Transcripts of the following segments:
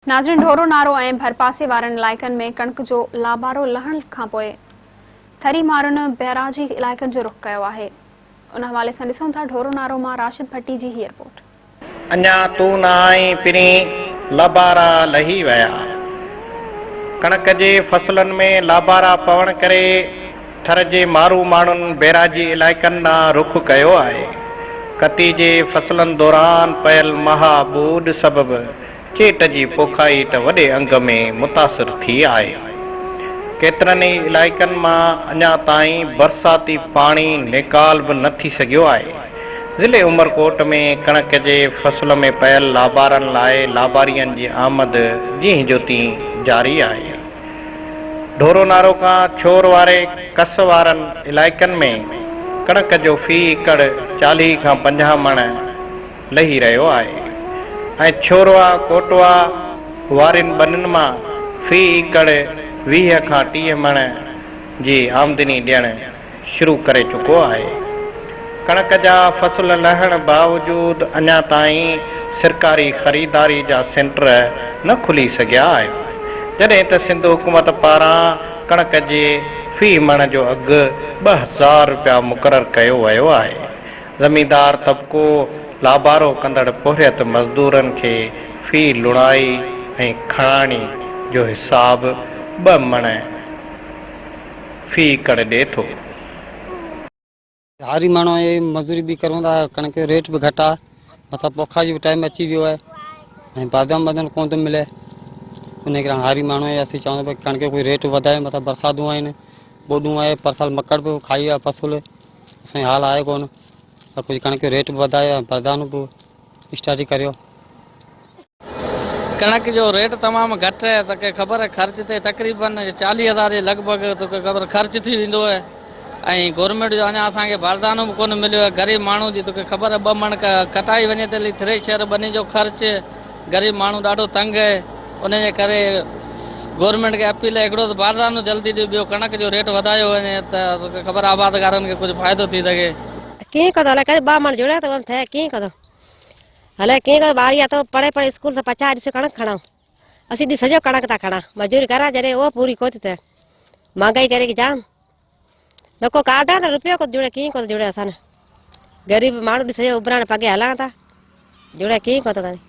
ناظرين ڍورو نارو ۽ ڀرپاسي وارن علائقن ۾ ڪڻڪ جو لابارو لهڻ کانپوء ٿري مارن بئراجي علائقن جو رخ ڪيو آهي ان حوالي سان ڏسون ٿا ڍورو نارو مان راشد ڀٽي جي هي رپورٽ. اڃا تون نه آئين پرين، لابارا لهي ويا. ڪڻڪ جي فصلن ۾ لابارا پوڻ ڪري ٿر جي مارو ماڻهن بئراجي علائقن ڏانهن رخ ڪيو آهي. ڪتي جي فصلن دوران پيل مها ٻوڏ سبب چيٽ جي پوکائي ته وڏي انگ ۾ متاثر ٿي آهي. ڪيترن ئي علائقن مان اڃا تائين برساتي پاڻي نيڪال به نه ٿي سگهيو آهي. ضلعي عمرڪوٽ ۾ ڪڻڪ جي فصل ۾ پيل لابارن لاء لابارين جي آمد جيئن جو تيئن جاري آهي. ڍورو نارو کان ڇور واري ڪس وارن علائقن ۾ ڪڻڪ جو في ايڪڙ 40 کان 50 مڻ لهي رهيو آهي ۽ ڇوروا ڪوٽوا وارين ٻنين مان في ايڪڙ 20 کان 30 مڻ جي آمدني ڏيڻ شروع ڪري چڪو آهي. ڪڻڪ جا فصل لهڻ باوجود اڃا تائين سرڪاري خريداري جا سينٽر نه کلي سگهيا آهن. جڏهن ته سنڌ حڪومت پاران ڪڻڪ جي في مڻ جو اگهه 2000 رپيا مقرر ڪيو ويو آهي. زميندار طبقو لابارو ڪندڙ پورهيت مزدورن کي في لڻائي ۽ کڻاڻي جو حساب ٻه مڻ في ايڪڙ ڏي ٿو. هاري ماڻهو آهيون مزدوري به ڪرون ٿا ڪڻڪ جو ريٽ به گهٽ آهي مٿان پوکا جو به ٽائيم اچي ويو آهي ۽ بادام بادام ڪونه ٿو ملي ان ڪري هاري ماڻهو آهيون اسين چاهيون ٿا ڪڻڪ جو ڪوئي ريٽ وڌائي مٿان برساتون آهن ٻوڏون آهي پر سال مڪڙ به کائي ويا فصل اسان جو حال آهي ڪونه ته ڪجهه ڪڻڪ جو ريٽ به وڌايو ۽ بردانو به اسٽارٽ ڪريو. ڪڻڪ جو ريٽ تمام گهٽ آهي توکي خبر آهي خرچ تي تقريبن 40 هزار جي لڳ ڀڳ توکي خبر خرچ ٿي ويندو آهي ۽ گورنمينٽ جو اڃا اسان کي باردانو به ڪونه مليو آهي غريب ماڻهو جي توکي خبر آهي ٻه مڻ ڪٽائي وڃي ٿي هلي ٿريشر ٻني جو خرچ غريب ماڻهو ڏاڍو تنگ آهي ان جي ڪري گورنمينٽ کي اپيل آهي هڪڙو ته باردانو جلدي ڏيو ٻيو ڪڻڪ جو ريٽ وڌايو وڃي ته توکي خبر آبادگارن کي ڪجهه فائدو ٿي سگهي. ڪيئن ڪندو الائي ڪڏهن ٻه مڻ جڙيا ته اهم ٿئي ڪيئن ڪندو. هلي ڪيئن ڪندو ٻاري آ تو پڙهي پڙهي اسڪول سان پچائي ڏس ڪڻڪ کڻان اسين ڏس سڄو ڪڻڪ ٿا کڻان مزوري ڪران جڏهن اهو پوري ڪو ٿي ٿئي مهانگائي ڪري ڪي جام نه ڪو ڪارڊ آ نه روپيو ڪو جڙي ڪيئن ڪو ٿو جڙي اسان غريب ماڻهو ڏس سڄو اڀراڻ پڳي هلان ٿا جڙي ڪيئن ڪو ٿو ڪري.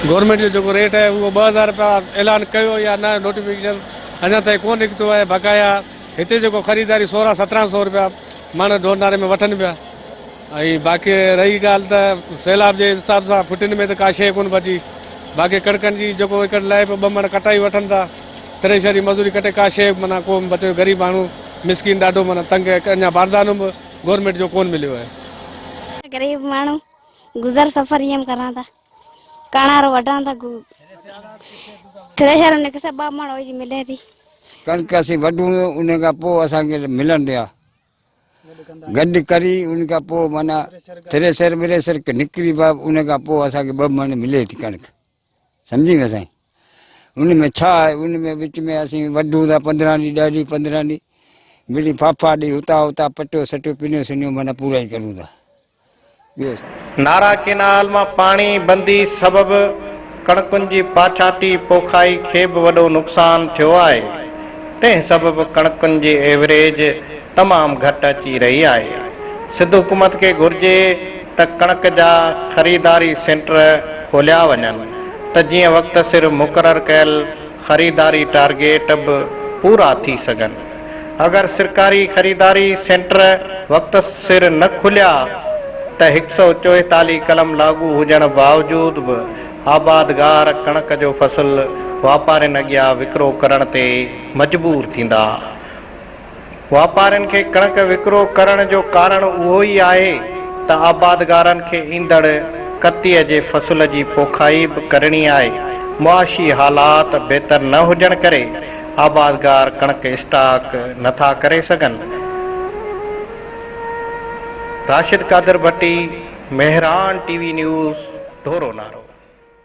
گورنمينٽ جو جيڪو ريٽ آهي اهو 2000 رپيا اعلان ڪيو يا نه نوٽيفڪيشن اڃا تائين ڪونه نڪتو آهي بقايا هتي جيڪو خريداري سورهن سترهن سو رپيا مڻ ڍورناري ۾ وٺن پيا ۽ باقي رهي ڳالهه ته سيلاب جي حساب سان ڦٽين ۾ ته ڪا شيء ڪونه بچي باقي ڪڻڪن جي جيڪو ايڪڙ لهي پيو ٻه مڻ ڪٽائي وٺن ٿا ٿريشر جي مزوري ڪٽي ڪا شيء معنيٰ ڪونه بچيو غريب ماڻهو مسڪين ڏاڍو معنيٰ تنگ اڃا باردانو به گورنمينٽ جو ڪونه مليو آهي. غريب ماڻهو گذر سفر ائين ڪران ٿا ڪڻارو وڍان ٿا ٿريشر نڪسي ٻه مڻ هوئي ملي ٿي. ڪڻڪ اسين وڍون ان کان پوء اسان کي ملندي آ گڏ ڪري ان کان پوء معنيٰ ٿريشر بريشر نڪري ان کان پوء اسان کي ٻه مڻ ملي ٿي ڪڻڪ سمجهي ويا سائين ان ۾ ڇا آهي ان ۾ وچ ۾ اسين وڍون ٿا 15 ڏينهن 10 ڏينهن 15 ڏينهن مڙئي ڦاڦا ڏئي هتان هتان پٽيو سٽيو پنيو سنيو معنيٰ پورائي ڪريون ٿا ٻيو ڇا. نارا ڪينال مان پاڻي بندي سبب ڪڻڪن جي پاڇاٽي پوکائي کي به وڏو نقصان ٿيو آهي، تنهن سبب ڪڻڪن جي ايوريج تمام گهٽ اچي رهي آهي. سنڌ حڪومت کي گهرجي ته ڪڻڪ جا خريداري سينٽر کوليا وڃن ته جيئن وقت سر مقرر ڪيل خريداري ٽارگيٽ به پورا ٿي سگهن. اگر سرڪاري خريداري سينٽر وقت سر نه کليا ته 144 قلم لاڳو هجڻ باوجود به آبادگار ڪڻڪ جو فصل واپارين اڳيان وڪرو ڪرڻ تي مجبور ٿيندا. واپارين کي ڪڻڪ وڪرو ڪرڻ جو ڪارڻ اهو ئي آهي ته آبادگارن کي ايندڙ ڪتيء جي فصل جي پوکائي به ڪرڻي آهي، معاشي حالات بهتر نه هجڻ ڪري آبادگار ڪڻڪ اسٽاڪ نه ٿا ڪري سگهن. Rashid Qadir Bhatti, Mehran T V news, Dhoro Naro.